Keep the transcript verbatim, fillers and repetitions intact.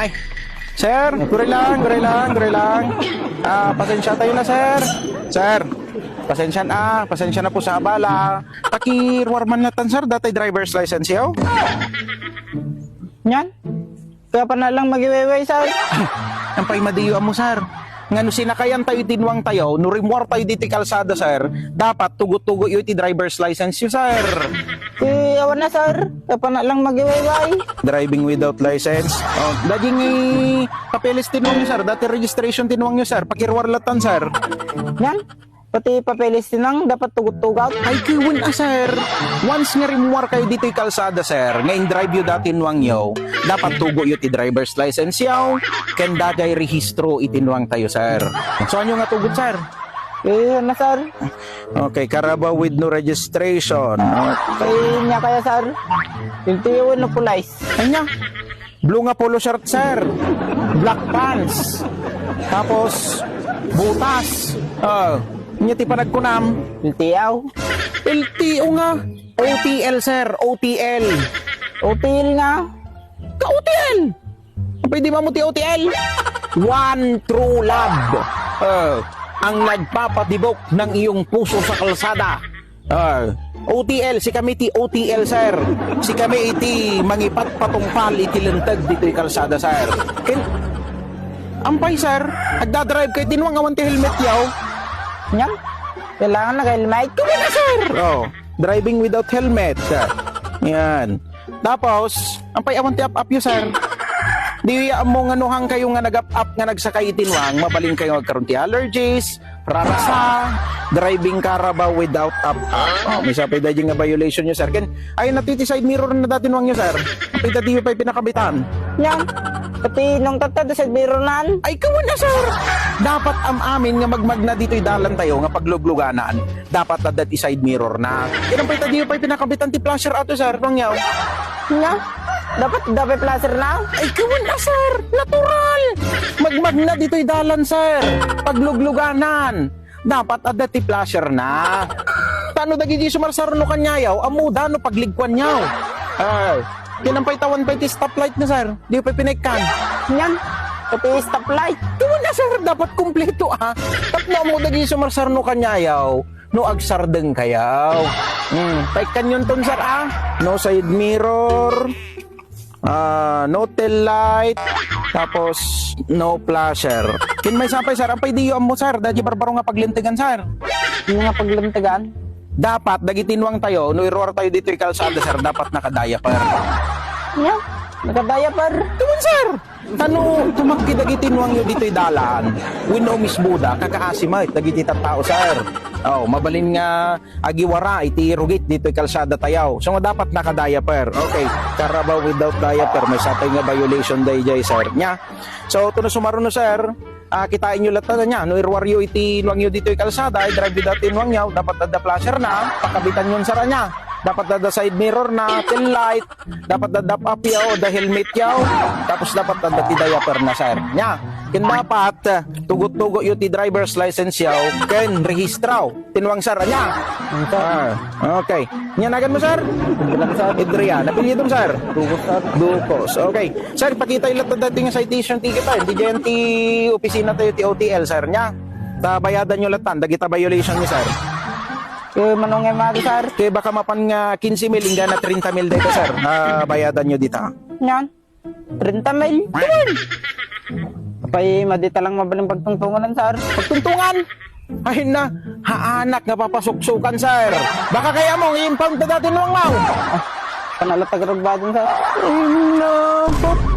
Ay, sir, guri lang, guri lang, guri lang. Ah, pasensya tayo na, sir. Sir, pasensya na, pasensya na po sa abala. Pakiruar man latan, sir, daytoy driver's license yo. Nyan? Kaya pa na lang magiwayway, sir. Ampay madiyo mo, sir. Nga no sinakayan tayo iti nuang tayo, no rimmuar tayo ditoy kalsada, sir, dapat tugot-tugot yo iti driver's license yo, sir. Eh, awan na, sir. Kaya pa na lang magiwayway. Driving without license? Oh, daging, eh, papeles ti nuang yo, sir. Daytoy registration ti nuang yo, sir. Pakiruar latan, sir. Nyan? Pati papeles ti nuang dapat tugot-tugot. Ay, kiwen a, sir. Once nga rimmuar kayo ditoy kalsada, sir, nga in-drive yo daytoy nuang yo, dapat tugot yo ti driver's license yo, ken daydiay rehistro iti nuang tayo, sir. Saan yo nga tugot, sir? Eh, ano, sir? Okay, Carabao with no registration. Okay. Ay, niya kaya, sir? Yung tiyo, no, pulay. Anya? Blue nga polo shirt, sir. Black pants. Tapos, butas. Oh, anya ti panagkunam? L T O. L T O nga. O T L, sir. O T L. O T L nga. Ka-O T L. Pwede ba mo ti O T L? One true love. Oh, ang nagpapatibok ng iyong puso sa kalsada. Ah, O T L, si kami ti O T L, sir. Si kami iti mangipatpatungpal iti linteg ditoy kalsada, sir. Ken, ampay, sir, agdadrive kayo, ti nuang awan ti helmet yo. Nyan? Kailangan naka-helmet? Kumuna, sir! Oh, driving without helmet, sir. Yan. Tapos, ampay awan ti ap-ap yo, sir. Diyo ya ammo nga no han kayo nga nag-ap-ap nga nagsakay iti nuang, mabalin kayo agkaroon ti allergies, rarasa, driving Carabao without ap-ap. Oh, maysa pay daydi nga violation yo, sir. Ken, ay, nati ti side mirror na daytoy nuang yo, sir. Pwede diyo pay pinakabitan. Nyan. Pati nuang tatta, side mirror nan. Ay, kawan na, sir. Dapat am-amin nga magmagna ditoy dalan tayo nga paglugluganan. Dapat adda ti side mirror na. Ken ampay ta diyo pay pinakabitan ti flasher ato, sir, nuang yo. Nga? Dapat adda pay flasher na? Ay, kawan na, sir. Natural. Magmagna ditoy dalan, sir. Paglugluganan. Dapat adda ti flasher na. Ta no dagiti sumarsarno kaniayo, ammoda no pagligkuanyo. Ah, ken ampay ta awan pay ti stoplight na, sir. Diyo pay pinaikkan. Nyan? Pati stoplight. Kawan na, sir. Dapat kompleto, ah. Tapno ammo dagiti sumarsarno kaniayo, no agsardeng kayo. Hmm, paikkan yo ton, sir, ah. No side mirror. Ah, no tail light. Tapos, no flasher. Ken maysa pay, sir, ampay diyo ammo, sir, daydi barbaro nga paglintegan, sir. Ano nga paglintegan? Dapat, dagiti nuang tayo, no iruar tayo ditoy kalsada, sir, dapat naka-diaper. Nya? Naka-diaper? Kawan, sir. Ta no, tumagki dagiti nuang yo ditoy dalan, wenno umisbuda, kakaasi met dagiti tattao, sir. Oh, mabalin nga agiwara iti rugit ditoy kalsada tayo. So, nga dapat naka-diaper. Okay, Carabao without diaper, maysa pay nga violation daydiay, sir. Nya? So, tapno sumaruno, sir, ah, kitaenyo latta nya, no iruaryo iti nuangyo ditoy kalsada, ay drive without ti nuangyo, dapat adda flasher na, pakabitanyon, sir, nya. Dapat adda side mirror na, tail light, dapat adda ap-ap yo, adda helmet yo, tapos dapat adda ti diaper na, sir. Nya, ken dapat, tugot-tugot yo ti driver's license yo, ken rehistro. Ti nuang, sir, anya? Ang, sir. Ah, okay. Nya, nagan mo, sir? Bilang, sir. Adrian. Apelyido mo, sir? Ducos, sir. Ducos. Okay. Sir, pakita latta daytoy nga citation ticket, ah. Diay ti opisina tayo ti O T L, sir, nya. Ta bayadan yo latta, dagita violation yo, sir. Eh, manong nga magi, sir? Kaya baka mapan nga quince mil, inggana treinta mil dayta, sir. Ah, bayadan yo dita. Nyan? Treinta mil. Apay, madita lang mabalin pagtungtungan, sir. Pagtungtungan? Ay na, haanak nga papasuksukan, sir. Baka kaya mo, i-impound ta daytoy nuang mo. Ah, panalo tagarugbadan, sir. Ay na, pap-